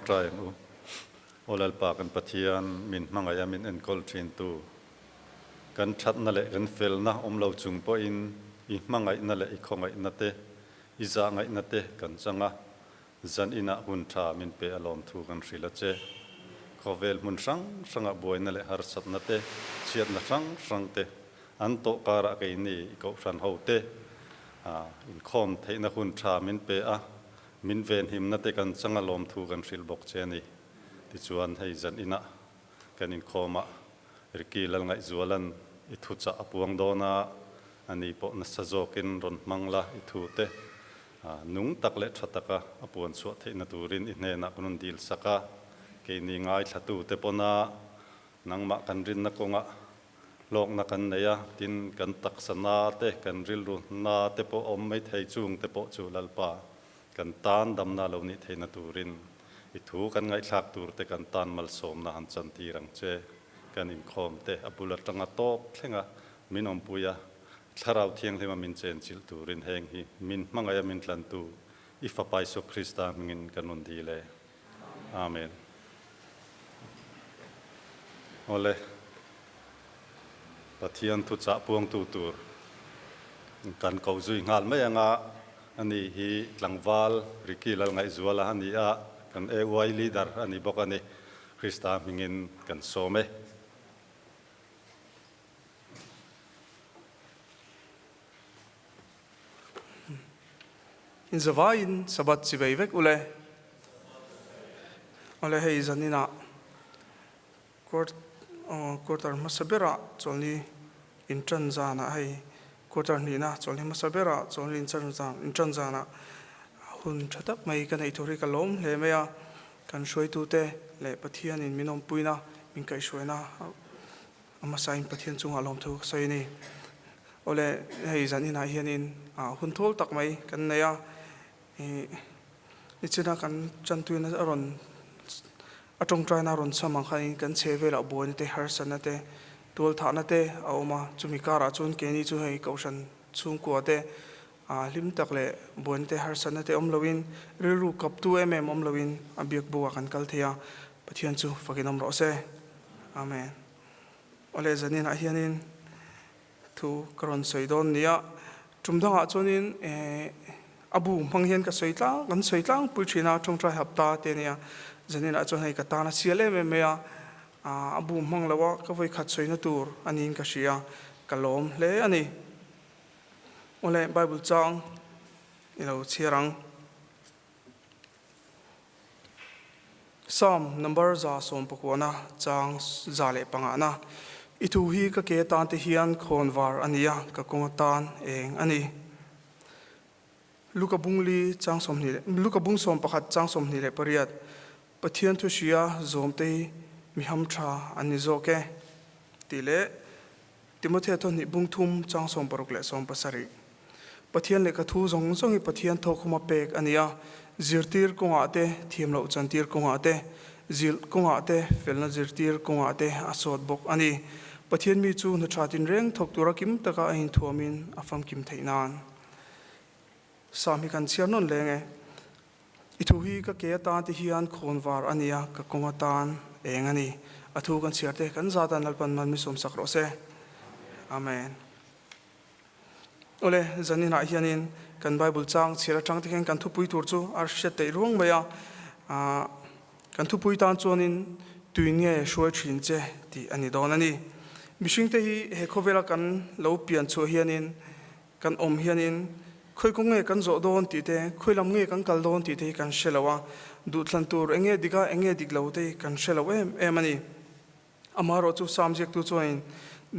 tawngtai ang u. Aw Lalpa kan Pathian, min hmangaih a min enkawl thintu, kan thatna leh kan felna awm lo chung pawhin i hmangaihna leh i khawngaihna te, i zahngaihna te kan chang a, zan inah hun tha min pe a lawmthu kan hrilh a che. Khawvel hmun hrang hrangah buaina leh harsatna te, chhiatna hrang hrang te an tawh karah keini i kohhran ho te inkhawm theihna hun tha min pe a, Min venhimna te kan changa lawmthu kan hrilh bawk che a ni. Tichuan, hei zan inah kan inkhawm a, Ricky Lalngaihzuala'n i thuchah a puang dawn a, ani pawh nasa zawkin rawn hmang la i thu te nung tak leh tha taka a puan chhuah theihna turin i hnenah kan rawn dil sak a, keini ngaithlatu te pawna nangmah kan rinna kawngah Hlawkna kan nei a, tin, kan taksa na te, kan rilru na te pawh awm mai thei chung te pawh chu Lalpa kan tan damna lo nih theihna turin i thu kan ngaihthlak tur te kan tan malsawmna han chantir ang che. Kan inkhawm te a bul atanga tawp thlenga min awmpui a, Thlarau Thianghlima min chenchilh turin heng hi min hmangaih a min tlantu i Fapa Isua Krista hmingin kan rawn dil e. Amen. Awle, Pathian thuchah puangtu tur kan koh zui nghal mai anga ani hi tlangval Ricky Lalngaihzuala a ni a, kan AY leader a ni bawk a ni. Krista hmingin kan sawm e. In zavaiin Sabbath chi vei vek ule. Awle hei zaninah quarter hmasa berah chawlhni inṭan zanah hei quarter hnihna chawlhni hmasa berah chawlhni inṭan zanah hun ṭha tak mai ka neih tur hi ka lawm hle mai a. Kan hruaitute leh Pathianin min awmpuina min kaihhruaina A hmasain Pathian chungah lawmthu ka sawi a ni. Awle, hei zan inah hianin hun thawl tak mai kan nei a, ih nichina kan chantuina a rawn a tawngtaina a rawn cham ang khanin kan chhe velah buaina te, harsatna te, tualthahna te a awm a, chumi karah chuan keini chu hei kohhran chhungkua te hlim tak leh buaina te, harsatna te awm loin rilru kaptu em em awm loin a biak bukah kan kal thei a, Pathian chu fakin awm rawh se. Amen. Awle zaninah hianin thu ka rawn sawi dawn nia. Tum dangah chuanin eh a bu hmang hian ka sawi tlang kan sawi tlangpui thin a, tawngtai hapta te ania. Zaninah chuan hei ka tan a sial em em mai a, a bu hmang lo a ka vawikhat sawina tur a niin ka hria, ka lawm hle a ni. Awle Bible chang i lo chhiar ang. Psalm number 119 chang 105na, I thu hi ka ke atan te hian khawn var a ni a, ka kawng atan eng a ni. Luka bung li chang sawmhnih leh Luka bung sawmpakhat chang 28, Pathian thu hria zawm te hi mi ham tha an ni zawk e, tih leh Timothea thawhnih bung thum chang 60 leh 70. Pathian lehkha thu zawng zawng hi Pathian thawkhuma pek a ni a, zirtir kawngah te, thiam loh chantir kawngah te, zilh kawngah te, felna zirtir kawngah te a sawt bawk a ni. Pathian mi chu hna tha tinreng thawk tura kim taka a inthuamin a famkim theih nan. Sam hi kan chhiar nawn leng e. I thu hi ka ke atan te hian khawn var a ni a, ka kawng atan eng a ni. A thu kan chhiar te kan zat a Lalpan man mi sawmsak rawh se. Amen. Awle, zaninah hianin kan Bible chang chhiar atang te hian kan thupui tur chu a hriat theih ruang mai a. Kan thupui tan chuanin tui nge hruai thin che tih a ni dawn a ni. Mihringte hi he khawvela kan lo pian chhuah hianin kan awm hianin khawi kawng nge kan zawh dawn tih te, khawi lam nge kan kal dawn tih te hi kan hre lo a, duhthlan tur eng nge dik a, eng nge dik lo te hi kan hre lo em em a ni. Amaherawh chu Psalm ziaktu chuanin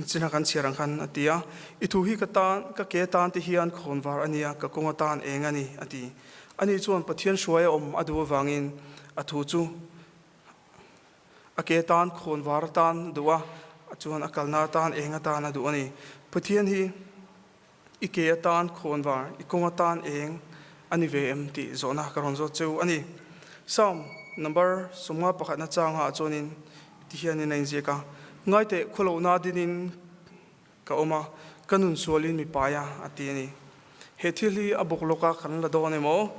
china kan chhiar ang khan a ti a, I thu hi ka tan, ka ke tan te hian khawn var a nia, ka kawng atan eng a ni, a ti. Ani chuan Pathian hruai a awm a duh avangin a thu chu a ke tan khawn var atan a duh a, chuan a kalna atan eng atan a duh a ni. Pathian hi i ke atan khawn var, i kawng atan eng a ni ve em tih zawhna ka rawn zawt cheu a ni. Psalm number 51 na changah chuanin ti hianin a inziak a, Ngaiteh khawlohna dinin ka awm a, ka nun sualin mi pai a, a ti a ni. He thil hi a bawk lawka kan la dawn emaw?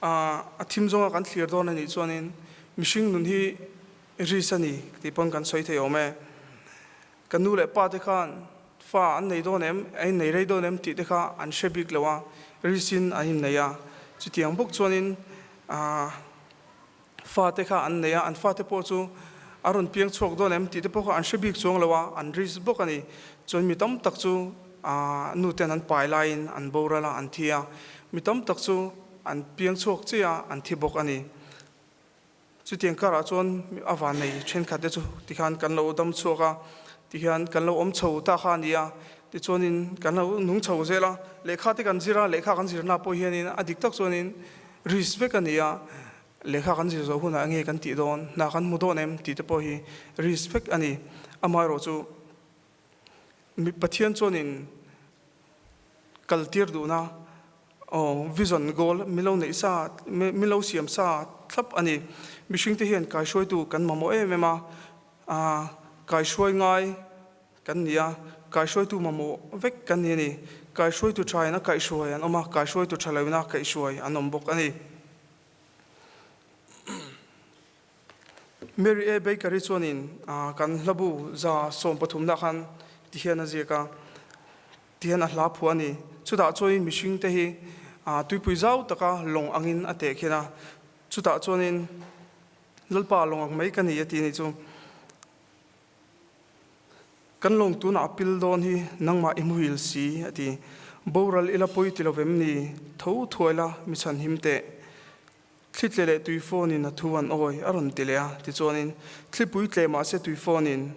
A thim zawnga kan thlir dawn a nih chuanin mihring nun hi risk a ni tih pawn kan sawi thei awm e. Kan nu leh pa te khan fa an nei dawn em, an innei rei dawn em tih te kha an hre bik lo a, risk in an innei a. Chutiang bawk chuanin fa te kha an nei a, an fate pawh chu a rawn piang chhuak dawn em tih te pawh kha an hre bik chuang lo a, an risk bawk a ni. Chuan mi tam tak chu nu ten an pai laiin an boral a, an thi a, mi tam tak chu an piang chhuak chiah a, an thi bawk a ni. Chutiang karah chuan a vannei thenkhat te chu tikhan kan lo dam chhuak a, tihian kan lo awm chho ta kha a ni a, tichuanin kan lo nung chho zel a, lehkha te kan zir a, lehkha kan zirna pawh hianin a dik tak chuanin risk vek a ni a, lehkha kan zir zawh hunah enge kan tih dawn, hna kan hmu dawn em tih te pawh hi risk vek a ni. Amaherawhchu mi Pathian chuanin kal tir duhna aw vision goal min lo neih sa min lo siam sa thlap a ni. Mihringte hian kaihruaitu kan mamawh em em a, kaihruai ngai Kan ni a, kaihruaitu mamawh vek kan ni a ni. Kaihruaitu tha in a kaihhruai an awm a, kaihruaitu tha lo in a kaihhruai an awm bawk a ni. Mary A. Baker-i chuanin kan hlabu 130 na khan ti hian a ziak a, ti hian a hla phuah a ni. Chutah chuanin mihringte hi tuipui zau taka lawng angin a teh khin a, chutah chuanin Lalpa lawng ang mai ka ni a ti a nih chu. Kan lawng tunah a pil dawn hi nangmah i muhil si, a ti. Boral ila pawi ti lovem ni? Tho thuai la, mi chhan him teh. Thli tle leh tui phone-in a thu an awi, a rawn ti leh a. Tichuanin, thlipui tle mah se tui phone-in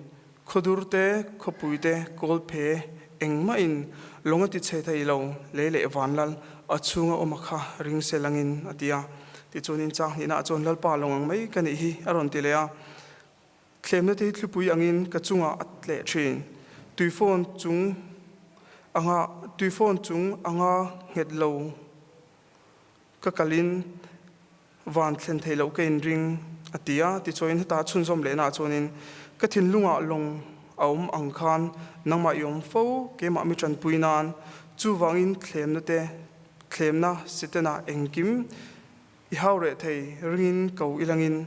khawdur te, khawpui te, kawl phe engmahin lawng a ti chhe thei lo, lei leh vanlal a chhunga awm a kha ring se langin, a ti a. Tichuanin chang hnihnaah chuan Lalpa lawng ang mai ka nih hi, a rawn ti leh a. Thlemna te hi thlipui angin ka chungah a tleh thin. Tuifawn chung anga tuifawn chung anga nghet lo ka kalin van thlen theih loh ka inring a ti a. Tichuain heta chhunzawm lehnaah chuanin ka thinlungah lawng a awm ang khan nangmah i awm fo keimah mi tanpui nan chuvangin thlemna te thlemna Setana engkim I hau reh thei ringin ko ilangin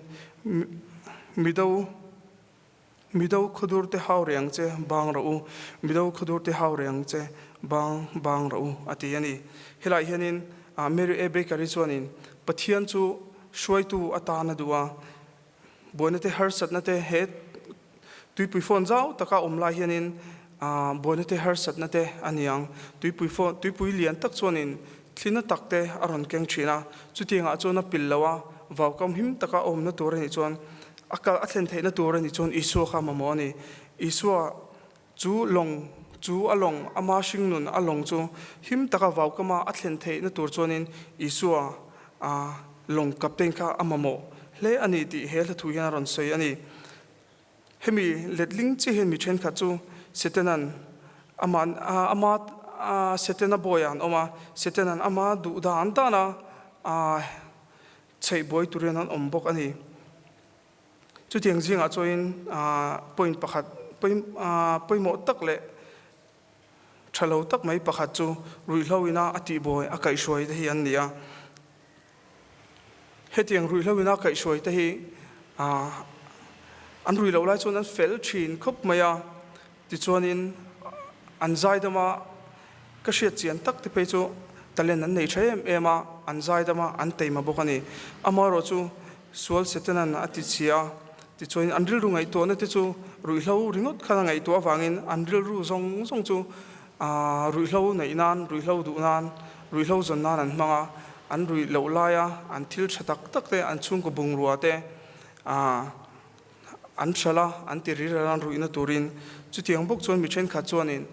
mido mido khawdur te hau reng che bang rawh u, mido khawdur te hau reng che bang bang rawh u a ti a ni. Helaiah hianin Mary A. Baker-i chuanin Pathian chu hruaitu atan a duh a, buaina te harsatna te he tuipui phone zau taka awm lai hianin buaina te harsatna te a ni ang. Tuipui phone tuipui lian tak chuanin thlina tak te a rawn keng thin a, chutiangah chuan a pil lo a, vaukam him taka awmna tur a nih chuan a kal a thlen theihna tur a nih chuan Isua kha mamawh a ni. Isua chu lawng chu a lawng ama hringnun a lawng chu him taka vaukama a thlen theihna tur chuanin Isua lawng captain kha a mamawh hle a ni tih he hla thu hian a rawn sawi a ni. Hemi letling chiah hian mi thenkhat chu Setanan ama ama Setana bawiah an awm a, Setanan ama duh dan dana chheih buai turin an awm bawk a ni. Chutiang zingah chuanin point pakhat pawimawh tak leh tha lo tak mai pakhat chu ruihhlo ina a tihbuai a kaihhruai te hi an ni a. Hetiang ruihhlo ina kaihhruai te hi an ruih loh lai chuan an fel thin khawp mai a, tichuanin an zaidam a, ka hriat chian tak te phei chu talent an nei tha em em a, an zaidam a, an teima bawk a ni. Amaherawhchu Sual Setanan a ti chhia a, tichuanin an rilru ngaihtuahna te chu ruihhlo ringawt khan a ngaihtuah avangin an rilru zawng zawng chu ruihhlo neih nan, ruihhlo duh nan, ruihhlo zawn nan an hmang a, an ruih loh laia an thil tha tak tak te, an chhungkaw bungrua te an hralh a, an ti rilral a, an ruihna turin. Chutiang bawk chuan mi thenkhat chuanin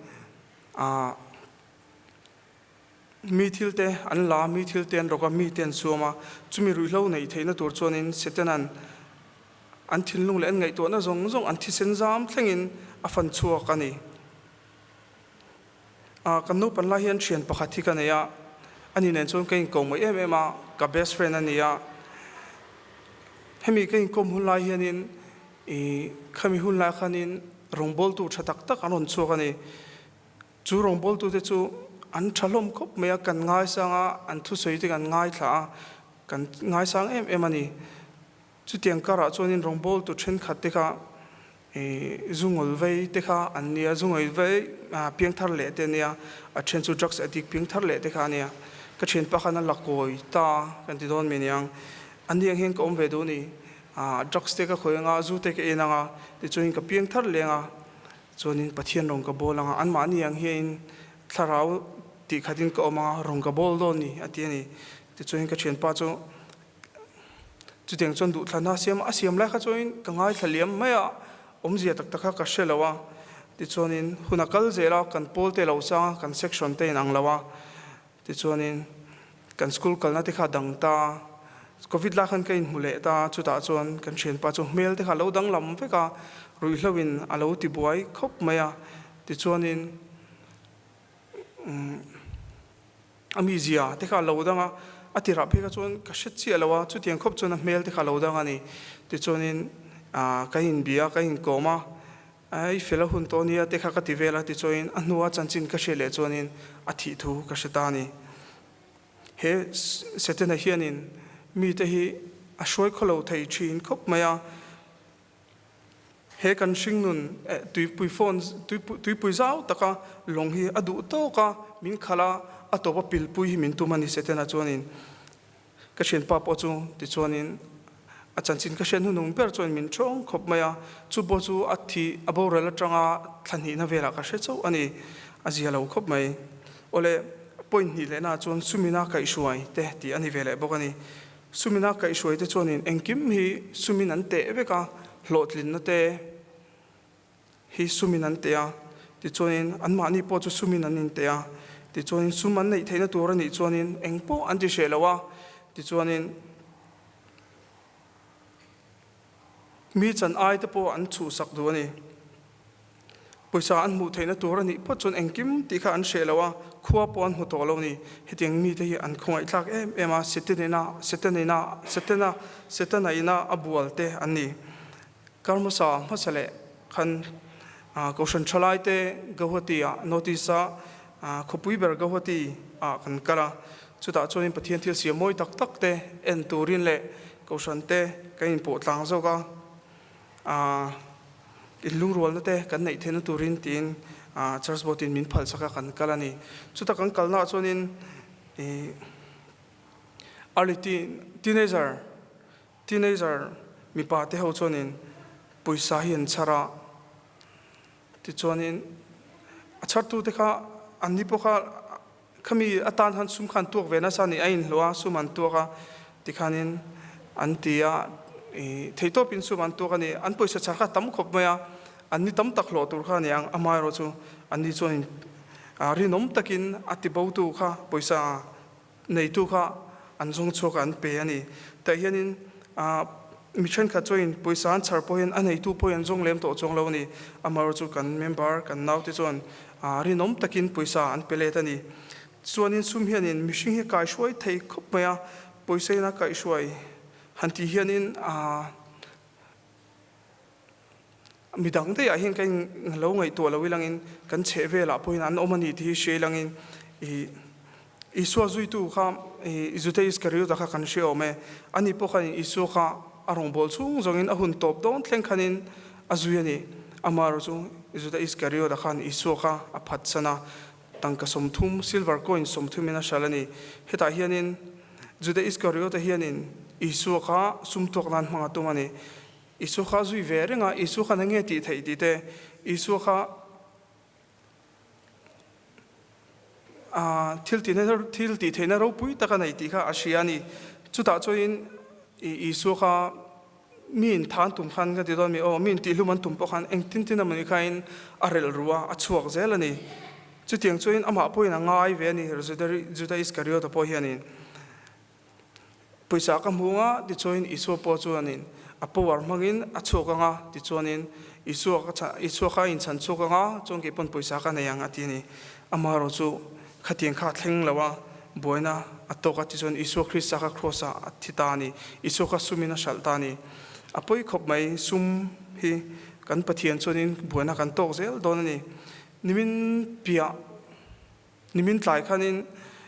Mi thil te an la, mi thil te an rawk a, mi te an suam a. Chumi ruihhlo neih theihna tur chuanin Setanan an thinlung leh an ngaihtuahna zawng zawng an thisen zam thlengin a fan chhuak a ni. Kan naupan lai hian thian pakhat hi ka nei a, ani nen chuan ka inko mai em em a, ka best friend a ni a. Hemi ka inkawm hun lai hianin ih khami hun lai khanin rawngbawltu tha tak tak an rawn chhuak a ni. Chu rawngbawltute chu an tha hlawm khawp mai a, kan ngaisang a, an thusawi te kan ngaithla a. Kan ngaisang em em a ni. Chutiang karah chuanin rawngbawltu thenkhat te kha zungawl vei te kha an nia, zungawl vei piangthar leh te a nia, a then chu drugs addict piangthar leh te kha a nia. Ka thianpa khan a la kawi ta kan ti dawn mi aniang. A ni ang hian ka awm ve duh a ni. Drugs te ka khawi anga, zu te ka en anga, tichuanin ka piangthar leh anga, chuanin Pathian rawn ka bawl anga, anmahni ang hianin thlarau tih khatin ka awm anga, rawn ka bawl dawn ni a ti a ni. Tichuanin ka thianpa chu Chutiang chuan duhthlanna a siam a, a siam lai kha chuanin ka ngaithla liam mai a, awmzia tak tak kha ka hre lo a. Tichuanin hun a kal zel a, kan pawl te lo sang a, kan section te inang lo a. Tichuanin kan school kalna te kha a dang ta a, Covid lai khan ka inhmu leh ta a, chutah chuan kan thianpa chu hmel te kha a lo danglam vek a, ruihhloin a lo tibuai khawp mai a. Tichuanin umm. A mizia te kha a lo dang a, a tirah phei kha chuan ka hre chiah lo a, chutiang khawp chuan a hmel te kha a lo dang a ni. Tichuanin kan inbia a, kan inkawm a, i fel a hun tawh nia te kha ka ti vel a, tichuanin a hnua chanchin ka hriat leh chuanin a thih thu ka hre ta a ni. He Setana hianin mite hi a hruai khaw lo thei thin khawp mai a. He kan hringnun tuipui phone tuipui zau taka lawng hi a duh tawk a, min khalh a, a tawp a pilpui hi min tum a ni Setana chuanin ka thianpa pawh chu tichuanin a chanchin ka hriat hnunung ber chuan min thawng khawp mai a, chu pawh chu a thih a boral atanga thla hnihna velah ka hre chauh a ni, a zia lo khawp mai. Awle point hnih lehnaah chuan sumina kaihhruai te tih a ni ve leh bawk a ni. Sumina kaihhruaite chuanin engkim hi sumin an teh vek a, hlawhtlinna te hi sumin an teh a, tichuanin anmahni pawh chu sumin an inteh a, tichuanin sum an neih theihna tur a nih chuanin eng pawh an ti hreh lo a, tichuanin mi chan ai te pawh an chhuhsak duh a ni. Pawisa an hmuh theihna tur a nih phawt chuan engkim tih kha an hreh lo a, khua pawh an hmu tawh lo a ni. Hetiang mite hi an khawngaihthlak em em a, Setenina, Setenina, Setena, Setana ina a bual te an ni. Karmasa hmasa leh khan Kohhran Thalaite Gauhati ah North East a khawpui ber Gauhati ah kan kal a, chutah chuanin Pathian thil siam mawi tak tak te en turin leh Kohhran te kan inpawh tlang zawk a. Inlungrualna te kan neih theihna turin tiin Church Board in min phalsak a kan kal a ni. Chuta kan kalnaah chuanin early teenager teenager mipa te ho chuanin pawisa hi an chhar a, tichuanin a chhartute kha an ni pawh kha khami atan khan sum kha an tuak ve nasa a ni, a inhlawh a, sum an tuak a tikhanin an ti a, ih theihtawpin sum an tuak a ni, an pawisa chhar kha a tam khawp mai a, an ni tam tak hlawh tur kha a ni ang, amaherawh chu an ni chuanin rinawm takin a tibotu kha pawisa neitu kha an zawng chhuak a an pe a ni. Tah hianin mi thenkhat chuanin pawisa an chhar pawhin a neitu pawhin an zawng lem tawh chuang lo a ni. Amaherawh chu kan member kan naute chuan rinawm takin pawisa an pe let a ni. Chuanin sum hianin mihring hi kaihruai thei khawp mai a, pawisa in a kaihruai han tih hianin midang daih ah hian ka in lo ngaihtuah lo ilangin kan chheh velah pawhin an awm a ni tih hi hria ilangin ih Isua zuitu kha ih Juda Iskariota kha kan hria awm e. Ani pawh khanin Isua kha a rawngbâwl chhung zawngin a hun tawp dawn thleng khanin a zui a ni. Amaherawh chu Juda Iskariota khan Isua kha a phatsan a, tangka 30, silver coin 30 in a hralh a ni. Hetah hianin Juda Iskariota hianin Isua kha sum tuak nan hmang a tum a ni. Isua kha a zui ve reng a, Isua khan enge tih theih tih te, Isua kha thil tihna thil tih theihna ropui tak a nei tih kha a hria a ni. Chutah chuanin Isua kha mi in tha an tum khan ka ti dawn mi aw, mi in tihhlum an tum pawh khan engtin tin emawni khain a relh ru a, a chhuak zel a ni. Chutiang chuanin amah pawhin a ngai ve a ni, Juda Iskariota pawh hianin. Pawisa ka hmu anga tichuanin Isua pawh chuanin a power hmangin a chhuak anga tichuanin Isua ka chhan Isua kha a inchhan chhuak anga chuan kei pawn pawisa ka nei ang a ti a ni. Amaherawh chu khatiang kha a thleng lo a, buaina a tawk a tichuan Isua Krista kha cross ah a thi ta a ni. Isua kha sumin a hralh ta a ni. A pawi khawp mai sum hi kan Pathian chuanin buaina kan tawk zel dawn a ni. Nimin piah. Nimin tlai khanin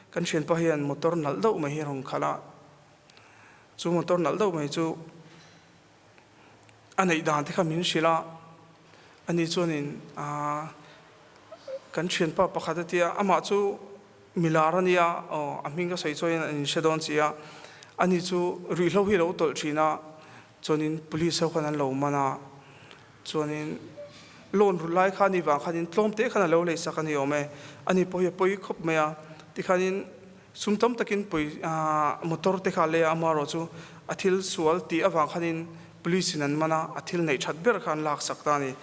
kan thianpa hian motor nalh deuh mai hi a rawn khalh a, Chu motor nalh deuh mai chu a neih dan te kha min hrilh a, ani chuanin aaa kan thianpa pakhat a tia, amah chu milar a nia aw a hming ka sawi chuanin an inhre dawn si a, ani chu ruihhlo hi a lo tawlh thin a, chuanin police ho khan an lo man a, chuanin loan rulh lai kha ani vang khanin tlawm te khan a lo lei sak a ni awm e, ani pawh hi a pawi khawp mai a, tikhanin sum tam takin pawi motor te kha a lei a, amaherawh chu a thil sual tih avang khanin police in an man a, a thil neih that ber kha an lak sak ta a ni.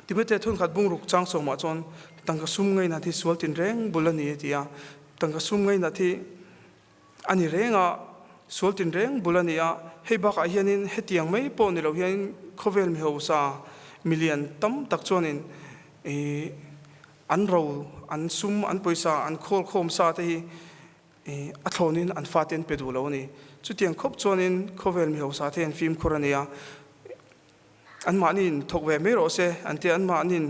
Timothy thunkhat bungruk chang sawmah chuan tangka sum ngainat hi sual tinreng bul a ni a ti a, tangka sum ngainat hi a ni reng a, sual tinreng bul a ni a, hei bakah hianin hetiang mai pawh ni lo hianin khawvel mi hausa milian tam tak chuanin ih an ro, an sum, an pawisa, an khawl khawm sa te hi ih a thlawnin an fate an pe duh lo a ni. Chutiang khawp chuanin khawvel mi hausa te an fimkhur a ni a, Anmahniin thawk ve mai rawh se an ti a, anmahniin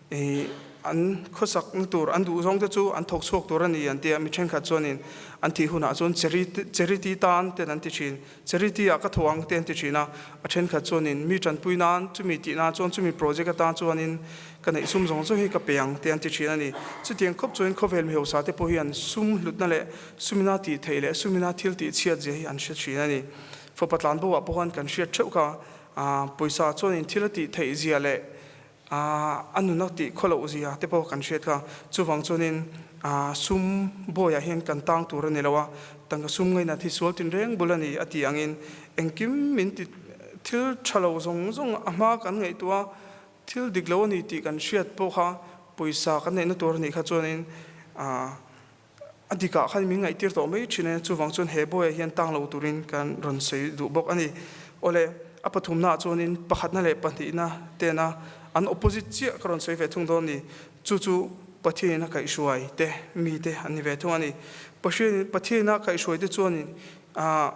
ih an khawsakna tur an duh zawng te chu an thawk chhuak tur a ni an ti a, mi thenkhat chuanin an thih hunah chuan charity tan ten an ti thin, charity ah ka thawh ang te an ti thin a, a thenkhat chuanin mi tanpui nan chumi tih nan chuan chumi project atan chuanin ka neih sum zawng zawng hi ka pe ang te an ti thin a ni. Chutiang khawp chuanin khawvel mi hausa te pawh hian sum hlutna leh sumina tih theih leh sumina thil tih chhiat zia hi an hre thin a ni. Fapa tlan bo ah pawh khan kan hriat theuh kha. Pawisa chuanin thil a tih theih zia leh a nun a tih khaw loh zia te pawh kan hriat kha. Chuvang chuanin sum bawiah hian kan tang tur a ni lo a, tangka sum ngainat hi sual tinreng bul a ni a tih angin engkim min ti thil tha lo zawng zawng a hma kan ngaihtuah a, thil dik lo a ni tih kan hriat pawh kha pawisa kan neihna tur a nih kha chuanin A dikah khan min ngaihtir tawh mai thin e, chuvang chuan he bawiah hian tang lo turin kan rawn sawi duh bawk a ni. Awle, a pathumnaah chuanin pakhatna leh pahnihna tena an opposite chiah ka rawn sawi ve thung dawn a ni. Chu chu Pathianin a kaihhruai te mite an ni ve thung a ni. Pathianin a kaihhruai te chuanin ah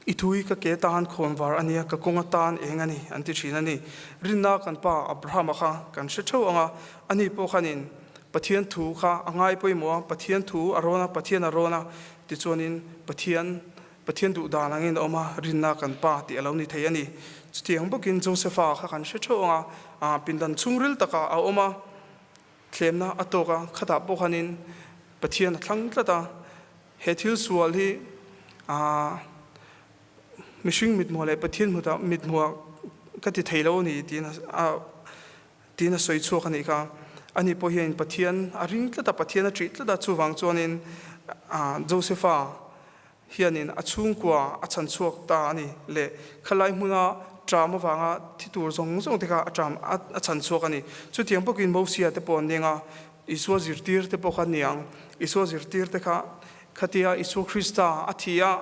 I thui ka ke tan khawn var a nia, ka kawng atan eng a ni, an ti thin a ni. Rinna kan pa Abrahama kha kan hre theuh ang a, ani pawh khanin Pathian thu kha a ngai pawimawh a, Pathian thu a rawn a, Pathian a rawn a, tichuanin Pathian Pathian duh dan angin a awm a, rinna kan pa tih a lo ni thei a ni. Chutiang bawkin Josepha kha kan hre theuh ang a, pindan chhungril takah a awm a, thlemna a tawk a, khatah pawh khanin Pathian a thlang tlat a, He thil sual hi mihring mithmuh leh Pathian mithmuh ka ti thei lo a ni tiin tiin a sawi chhuak a nih kha. Ani pawh hian Pathian a ring tlat a, Pathian a ṭih tlat a, chuvang chuanin Josepha hianin a chhungkua a chhan chhuak ta a ni leh khalai hmuna ṭam avanga thi tur zawng zawng te kha a ṭam a chhan chhuak a ni. Chutiang bawkin Mosia te pawh an ning a, Isua zirtir te pawh kha ni ang. Isua zirtir te kha khatia Isua Krista a thi a,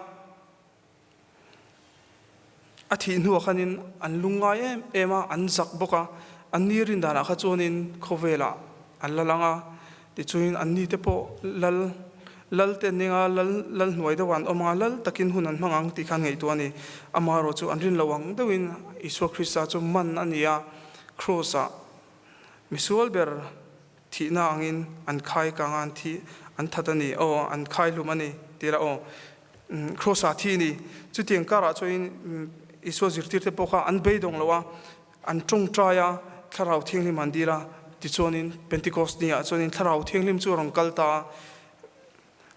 a thih hnuah khanin an lungngai em em a, an zak bawk a. An ni rin danah kha chuanin khawvelah an la lang a, tichuanin an ni te pawh lal lal te an ning a, lal lal hnuai deuhah an awm ang a, lal takin hun an hmang ang tih kha an ngaihtuah a ni. Amaherawhchu chu an rin lo ang deuhin Isua Krista chu man a ni a, Kraws-ah Misual ber thihna angin an khai kang a, an thi, an that a ni, aw, an khai hlum a ni, ti la aw, Kraws-ah thi a ni. Chutiang karah chuanin Isua zirtirte pawh kha an beidawng lo a, an tawngtai a, Thlarau Thianghlim an dil a, tichuanin Pentecost ni ah chuanin Thlarau Thianghlim chu a rawn kal ta a,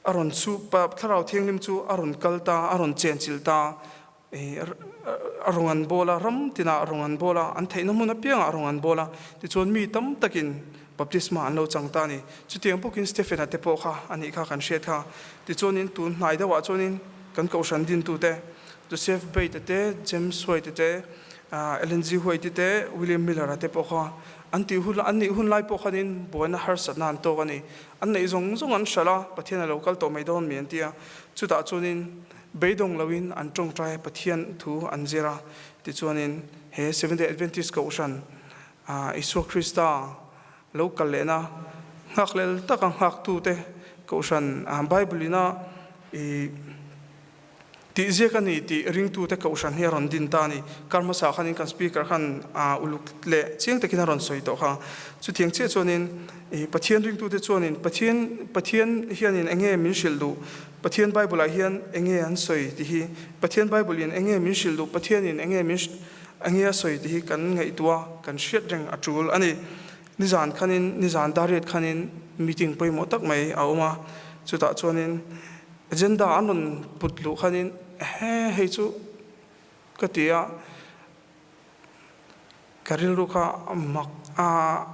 a rawn chu, Thlarau Thianghlim chu a rawn kal ta a, a rawn chenchilh ta a. A rawng an bawl a, ram tinah rawng an bawl a, an theihna hmun apiangah rawng an bawl a, tichuan mi tam takin baptisma an lo chang ta a ni. Chutiang bawkin Stephen-a te pawh kha a nih kha kan hriat kha. Tichuanin tun hnai deuhah chuanin kan kohhran dintute Joseph Bate-a te, James White-a te, Ellen G. White-i te, William Miller-a te pawh kha an tih hun an nih hun lai pawh khanin buaina harsatna an tawk a ni. An neih zawng zawng an hralh a, Pathian a lo kal tawh mai dawn mi an ti a. Chutah chuanin Beidawng loin an tawngtai a, Pathian thu an zir a. Tichuanin he Seventh-day Adventist Kohhran Isua Krista lo kal lehna nghakhlel taka nghaktute Kohhran Bible ina i tihziak a ni tih ringtute Kohhran hi a rawn din ta a ni. Kar hmasa khanin kan Speaker khan uluk leh chiang takin a rawn sawi tawh kha. Chutiang chiah chuanin Pathian ringtute chuanin Pathian Pathian hianin enge min hrilh duh? Pathian Bible ah hian enge an sawi tih hi, Pathian Bible in enge min hrilh duh, Pathian in enge min enge a sawi tih hi kan ngaihtuah, kan hriat reng a tul a ni. Nizan khanin, nizan dariat khanin meeting pawimawh tak mai a awm a, chutah chuanin agenda an rawn put luh khanin ehe hei chu ka ti a, ka rilru kha mak a,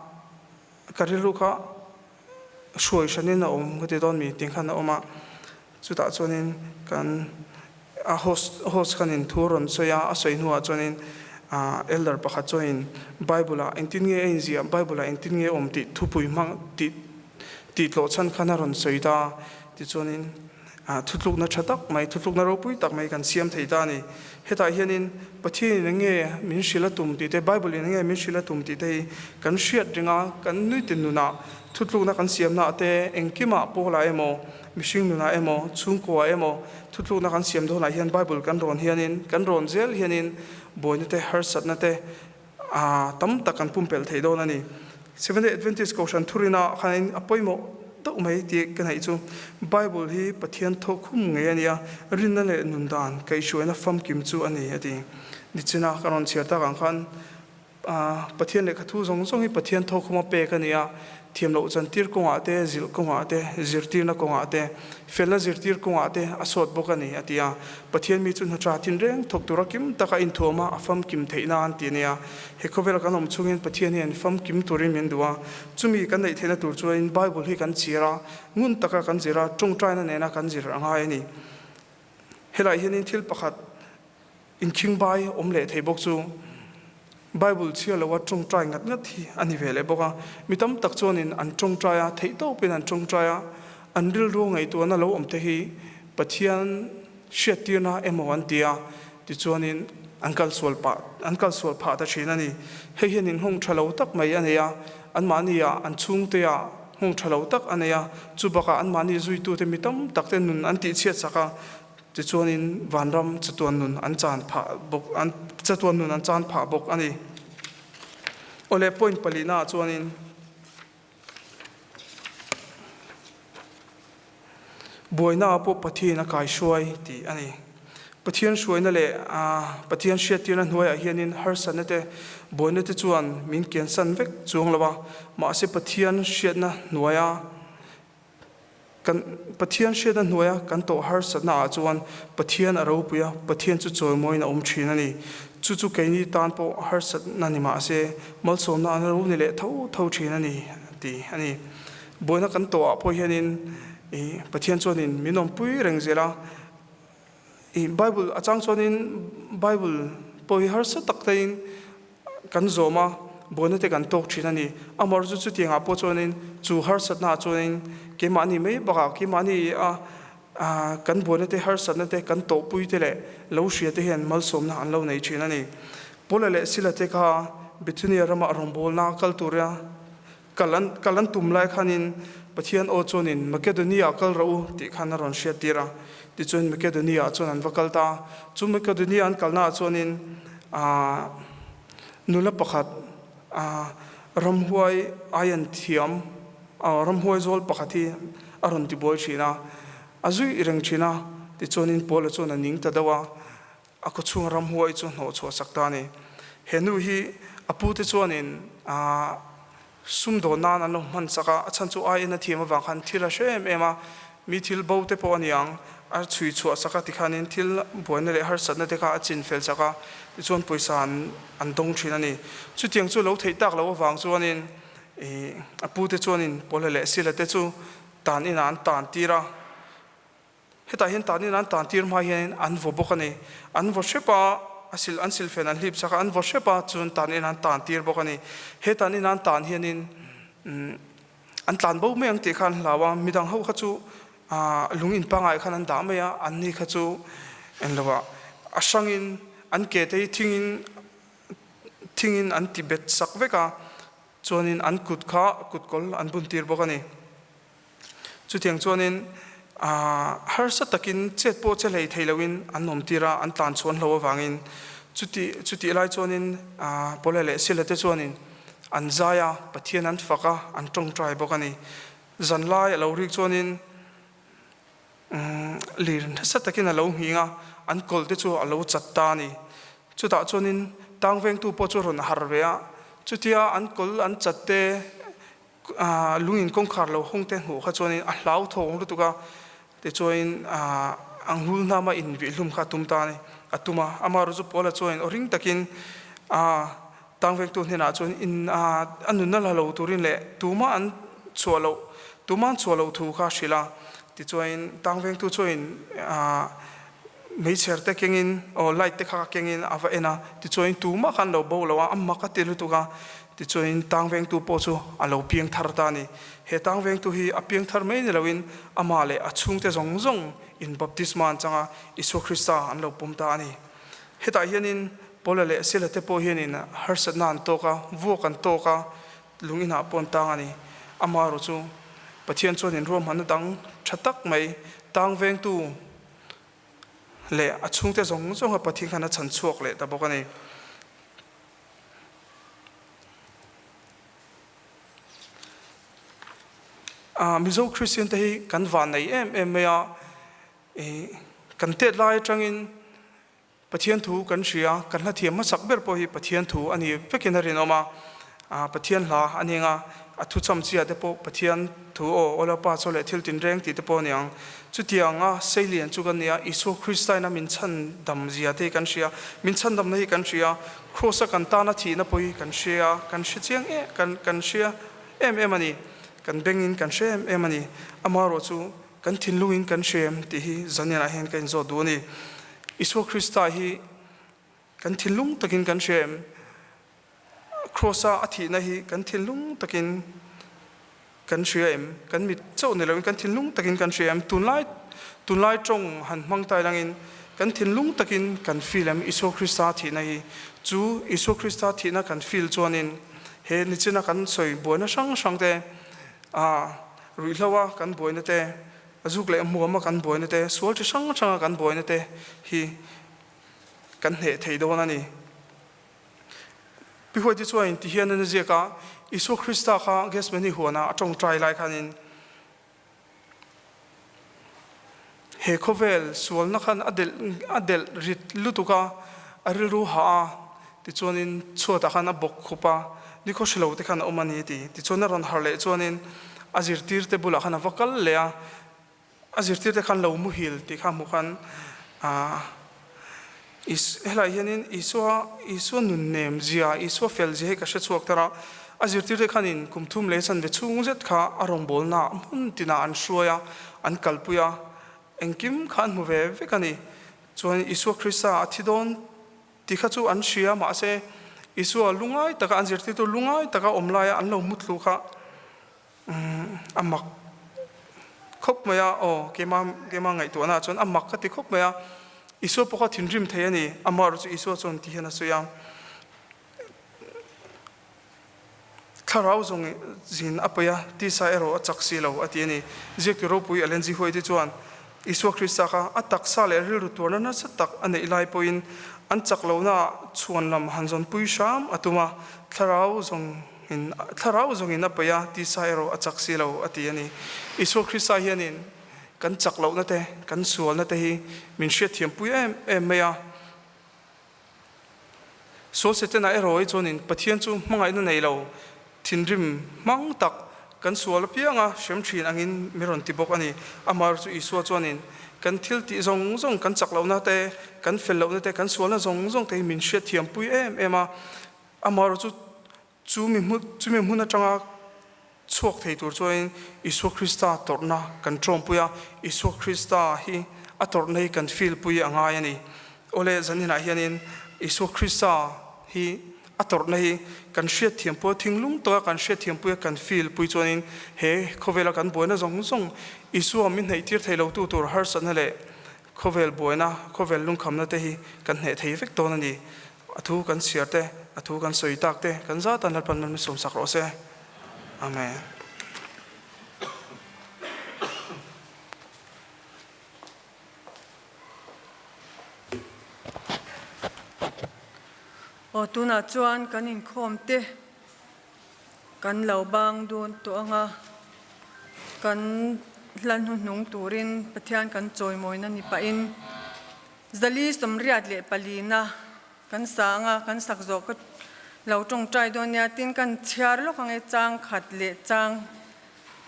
ka rilru kha hruai hranin a awm ka ti dawn mi tih khan a awm a, chutah chuanin kan a host host khanin thu a rawn sawi a, a sawi hnuah chuanin ah elder pakhat chuanin bible ah engtin nge a inziah bible ah engtin nge a awm tih thupui hmang tih tih tlawh chhan khan a rawn sawi ta a, tichuanin ah thutlukna tha tak mai thutlukna ropui tak mai kan siam thei ta a ni. Hetah hianin Pathianin enge min hrilh a tum tih te, Bible in enge min hrilh a tum tih te hi kan hriat ring a, kan nuitin nunah thutlukna kan siamnaah te, engkimah pawlah emaw, mihring nunah emaw, chhungkuaah emaw thutlukna kan siam dawnah hian Bible kan rawn hianin, kan rawn zel hianin buaina te, harsatna te a tam tak kan pumpelh thei dawn a ni. Seventh-day Adventist Kohhran thurina khanin a pawimawh deuh mai tih ka neih chu Bible hi Pathian thawhkhum ngei a nia, rinna leh nun dan kaihhruaina famkim chu a ni a ti. Nichina ka rawn chhiar tak ang khan Pathian lehkha thu zawng zawng hi Pathian thawhkhuma pek a ni a, thiam loh chantir kawngah te, zilh kawngah te, zirtirna kawngah te, felna zirtir kawngah te a sawt bawk a ni, a ti a. Pathian mi chu hna tha tinreng thawk tura kim taka inthuam a, a famkim theih nan ti a ni a. He khawvela kan awm chungin Pathian hian famkim turin min duh a, chumi kan neih theihna tur chuanin Bible hi kan chir a, ngun taka kan zir a, tawngtaina nena kan zir a ngai a ni. Helaiah hianin thil pakhat Inkhingbai awm leh thei bawk chu Bible chhiar loa tawngtai ngat ngat hi a ni ve leh bawk a. Mi tam tak chuanin an tawngtai a, theih tawpin an tawngtai a, an rilru ngaihtuahna lo awm te hi Pathian hriattirna emaw an ti a, tichuanin an kalsual pah an kalsual phah ta thin a ni. Hei hian inhawng tha lo tak mai a nei a, anmahnia an chhungtea nghawng tha lo tak a nei a, chubakah anmahni zuitute mi tam takte nun an tihchhiatsak a, Tichuanin vanram chatuan nun an chan phah bawk an chatuan nun an chan phah bawk a ni. Awle point palihnaah chuanin buainaah pawh Pathian a kaihruai tih a ni. Pathian hruaina leh Pathian hriattirna hnuaiah hianin harsatna te buaina te chuan min kiansan vek chuang lo a, mahse Pathian hriatna hnuaia Kan Pathian hriatna hnuaia kan tawh harsatna ah chuan Pathian a ropui a, Pathian chu chawimawiin a awm thin a ni. Chu chu keini tan pawh harsatna ni mah se, malsawmna an ro ni leh tho tho thin a ni, a ti a ni. Buaina kan tawh ah pawh hianin i Pathian chuanin min awmpui reng zel a. I Bible a chang chuanin Bible pawh hi harsa tak taiin kan zawm a, buaina te kan tawk thin a ni. Amaherawhchu chu chutiangah pawh chuanin chu harsatnaah chuanin keimahni mai bakah keimahni a kan buaina te harsatna te kan tawhpui te leh lo hria te hian malsawmna an lo nei thin a ni. Paula leh Sila te kha Bithunia rama rawngbawlna kal tura Kal an kal an tum lai khanin Pathian aw chuanin Makedonia kal rawh u tih khan a rawn hriattir a. Tichuan Makedonia ah chuan an va kal ta a. Chu Makedonia an kalna ah chuanin aah nula pakhat aah ramhuai aian thiam aw ramhuai zawl pakhat hi a rawn tibuai thin a. A zuih reng thin a. Tichuanin Paula chuan a ning ta deuh a. A khawchhung ramhuai chu hnawh chhuah sak ta a ni. He nu hi a pute chuanin sum dawn nan an lo hman chak a, a chhan chu aiin a thiam avang khan thil a hre em em a, mi thil bo te pawh a ni ang, a chhui chhuah chak a tikhanin thil buaina leh harsatna te kha a chin fel chak a, tichuan pawisa an dawng thin a ni. Chutiang chu lo theih tak loh avang chuanin a pute chuanin Pawlha leh Sila te chu tan inah an tan tir a. Hetah hian tanin an tan tir hma hianin an vaw bawk a ni. An vaw hrep a, a sil an silfen an hlip chak a, an vaw hrep a, chuan tanin an tan tir bawk a ni. He tanin an tan hianin an tlan bo mai ang tih kha an hlau a, midang ho kha chu lung in pangai khan an dah mai a, anni kha chu englo ah a hrangin an ke te hi thingin thingin an ti bet sak vek a, chuanin an kut kha kutkawl an bun tir bawk a ni. Chutiang chuanin harsa takin chet pawh che hlei thei loin an awm tir a, an tlan chhuan hlo avangin. Chuti chutih lai chuanin Pawla leh Sila te chuanin an zai a, Pathian an fak a, an tawngtai bawk a ni. Zan lai a lo rik chuanin. Lir nasa takin a lo nghing a, an kawl te chu a lo chat ta a ni. Chutah chuanin tang vengtu pawh chu a rawn har ve a, chutia an kawl an chat te lungin kawngkhar lo hawng te hmuh kha chuanin a hlauthawng lutuk a, tichuanin a ngul hnama invihlum kha a tum ta a ni, a tum a. Amaherawhchu chu Paula chuanin aw ring takin tang vengtu hnenah chuan in a nunna la lo turin leh tumah an chhuah loh tumah an chhuah loh thu kha a hrilh a. Tichuanin tang vengtu chuanin meichher te kengin aw light te kha kengin a va en a, tichuanin tumah kha an lo bo lo a, a mak a ti lutuk a, tichuanin tang vengtu pawh chu a lo piang thar ta a ni. He tang vengtu hi a piang thar mai ni loin amah leh a chhungte zawng zawng in baptisma an chang a, Isua Krista an lo pawm ta a ni. Hetah hianin Paula leh Sila te pawh hianin harsatna an tawk a, vuak an tawk a, lung inah pawh an tang a ni. Amaherawh chu Pathian chuan inruahmanna dang tha tak mai tang vengtu leh a chhungte zawng zawnga Pathian khan a chhan chhuak leh ta bawk a ni. Mizo Kristian te hi kan vannei em em mai a, Kan tet lai atangin Pathian thu kan hria, kan hla thiam hmasak ber pawh hi Pathian thu a ni vekin a rinawm a, Pathian hla a ni anga, a thu chamchia te pawh Pathian thu aw, Aw Lalpa chaw leh thil tinreng tih te pawh a ni ang. Chutianga seilian chu kan ni a, Isua Kristaina min chhandam zia te hi kan hria, min chhandamna hi kan hria, Kraws-a kan tana thihna pawh hi kan hria, kan hre chiang em, kan hria em em a ni, kan bengin kan hre em em a ni. Amaherawh chu Kan thinlungin kan hrem tih hi zanianah hian ka inzawt duh a ni. Isua Krista hi kan thinlung takin kan hrem. Kraws-a a thihna hi kan thinlung takin kan hria em? Kan mit chauh ni loin kan thinlung takin kan hria em? Tunlai tunlai tawng han hmang tai langin kan thinlung takin kan feel em Isua Krista thihna hi? Chu Isua Krista thihna kan feel chuanin he nichina kan sawi buaina hrang hrang te a Ruihhlo a kan buaina te, a zuk leh hmuam a kan buaina te, sual chi hrang hrang a kan buaina te hi kan hneh thei dawn a ni. Pi Huaiti chuan ti hian an ziak a, Isua Krista kha Gethsemane huana a tawngtai lai khanin he khawvel sualna khan a delh a delh rit lutuk a, a rilru hah a, tichuanin chhuatah khan a bawk khup a, nikhaw hre lo te khan a awm a ni ti. Tichuan a rawn harh leh chuanin a zirtirte bulah khan a va kal leh a, a zirtirte khan lo muhil tih kha hmuh khan aah Is helai hianin Isua Isua nunnem zia, Isua fel zia hi ka hre chhuak tar a, a zirtirte khanin kum thum leh chanve chhung zet kha a rawngbawlna hmun tinah an hruai a, an kalpui a, engkim kha an hmu ve vek a ni. Chuan Isua Krista a thi dawn Ti kha chu an hria, mahse Isua lungai taka an zirtirtu lungai taka awm laia an lo hmu thlu kha a mak khawp mai a, aw keima keima ngaihtuahna ah chuan a mak ka ti khawp mai a, Isua pawh kha thinrim thei a ni, amaherawhchu chu Isua chuan ti hian a sawi a, Thlarau zawng zin a paih a, tisa erawh a chak si lo, a ti a ni. Ziaktu ropui Ellen G. White chuan, Isua Krista kha a taksa leh rilru tuarna nasa tak a neih lai pawhin an chak lohnaah chhuan lam han zawnpui hram a tum a, thlarau zawngin thlarau zawngin a paih a, tisa erawh a chak si lo, a ti a ni. Isua Krista hianin kan chak lohna te, kan sualna te hi min hriatthiampui em em mai a. Saul Setana erawh hi chuanin Pathian chu hmangaihna nei lo, thinrim hmang tak kan sual apianga hrem thin angin mi rawn ti bawk a ni. Amaherawhchu Isua chuanin kan thil tih zawng zawng, kan chak lohna te, kan fel lohna te, kan sualna zawng zawng te hi min hriatthiampui em em a. Amaherawhchu Chu mi hmun, chumi hmun atanga chhuak thei tur chuanin Isua Krista tawrhna kan tawmpui a, Isua Krista hi a tawrhna hi kan feel pui a ngai a ni. Awle, zaninah hianin Isua Krista hi a tawrhna hi kan hriatthiam pui a, thinglung taka kan hriatthiam pui a, kan feel pui chuanin he khawvela kan buaina zawng zawng Isua min hnaihtir thei lotu tur harsatna leh khawvel buaina, khawvel lungkhamna te hi kan hneh thei vek dawn a ni. A thu kan chhiar te, a thu kan sawi tak te, kan zatan Lalpan man min sawmsak rawh se. Amen. Aw tunah chuan kan inkhawm te kan lo bang dun tawh ang a, kan. Hla hnuhnung turin Pathian kan chawimawina ni pahin Zali 84 na kan sang a, kan sak zawh ka lo tawngtai dawn nia tin kan chhiar lawk ang e chang khat leh chang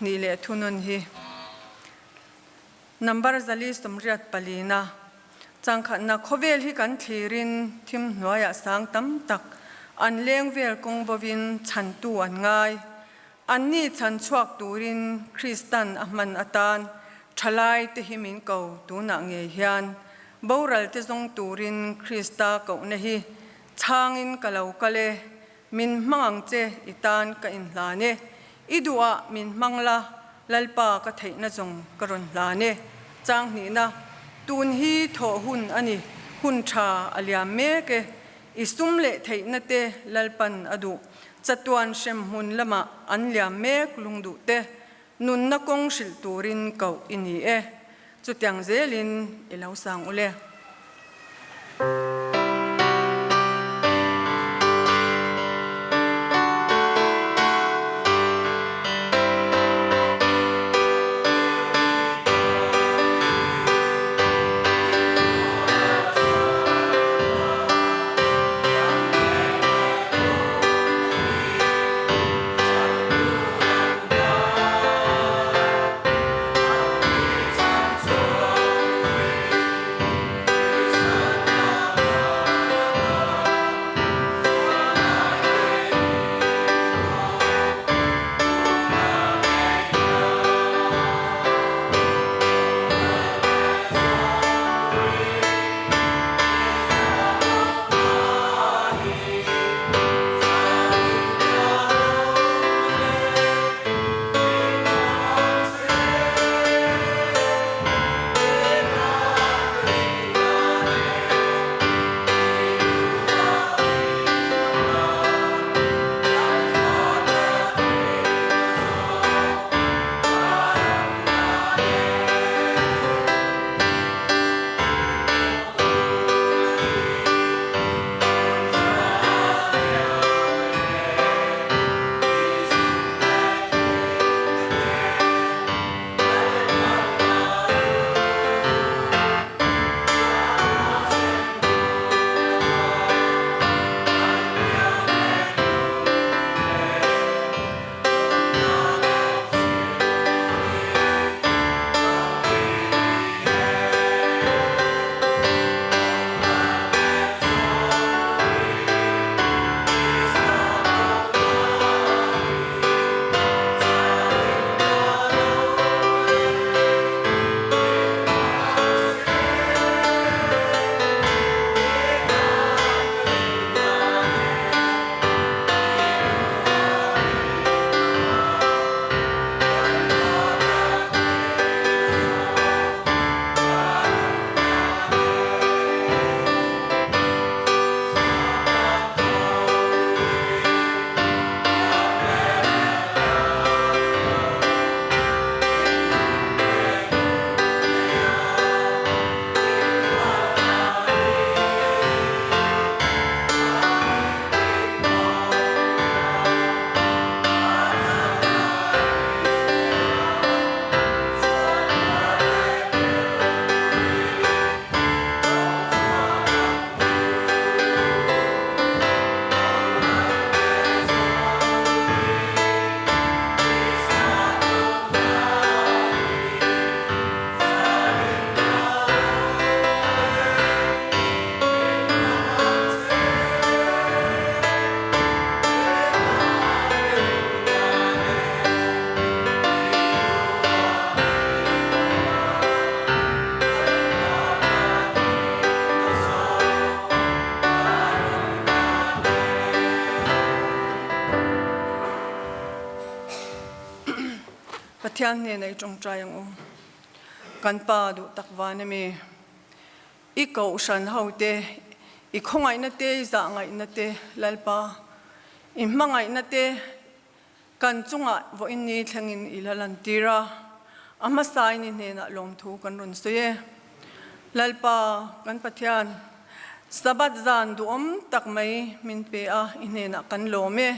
hnih leh thunawn hi. Number 484 na chang khatna khawvel hi kan thlirin thim hnuaiah sang tam tak an leng vel kawng bovin chhantu an ngai. Anni chhan chhuak turin Kristan a hman atan thalai te hi min ko tunah ngei hian boral te zawng turin Krista kohna hi chhangin ka lo kal e, min hmang ang che i tan ka inhlan e, i duhah min hmang la Lalpa ka theihna zawng ka rawn hlan e. Chang hnihna, tun hi thawh hun a ni, hun tha a liam mek e, i sum leh theihna te Lalpan a duh. Chatuan hremhmun lamah an liam mek lungduh te, nunna kawng hrilh turin koh i ni e. Chutiang zelin i lo sang ule. Pathian hnenah i tawngtai ang u. Kan Pa duh tak van ami, i kohhran ho te, i khawngaihna te, i zahngaihna te, Lalpa, i hmangaihna te kan chungah vawiin ni thlengin i la lantir a, a hmasain i hnenah lawmthu kan rawn sawi e. Lalpa, kan Pathian, Sabbath zan duhawm tak mai min pe a, i hnenah kan lawm e.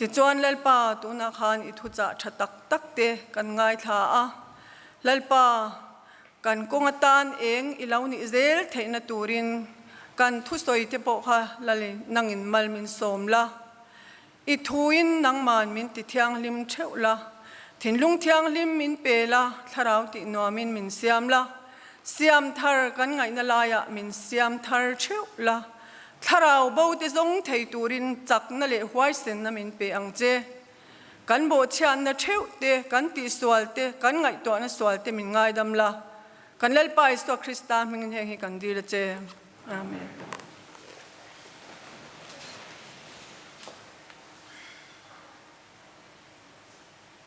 Tichuan Lalpa, tunah khan i thuchah tha tak tak te kan ngaithla a. Lalpa, kan kawng atan eng i lo nih zel theihna turin kan thusawi te pawh kha Lali nangin mal min sawm la. I thuin nangman min ti thianghlim theuh la, thinlung thianghlim min pe la, thlarau tih nuamin min siam la, siam thar kan ngaihna laiah min siam thar theuh la, thlarau bo te zawng thei turin chakna leh huaisenna min pe ang che. Kan bawhchhiatna theuh te, kan tihsual te, kan ngaihtuahna sual te min ngaidam la. Kan Lalpa Isua Krista hmingin heng hi kan dil a che. Amen.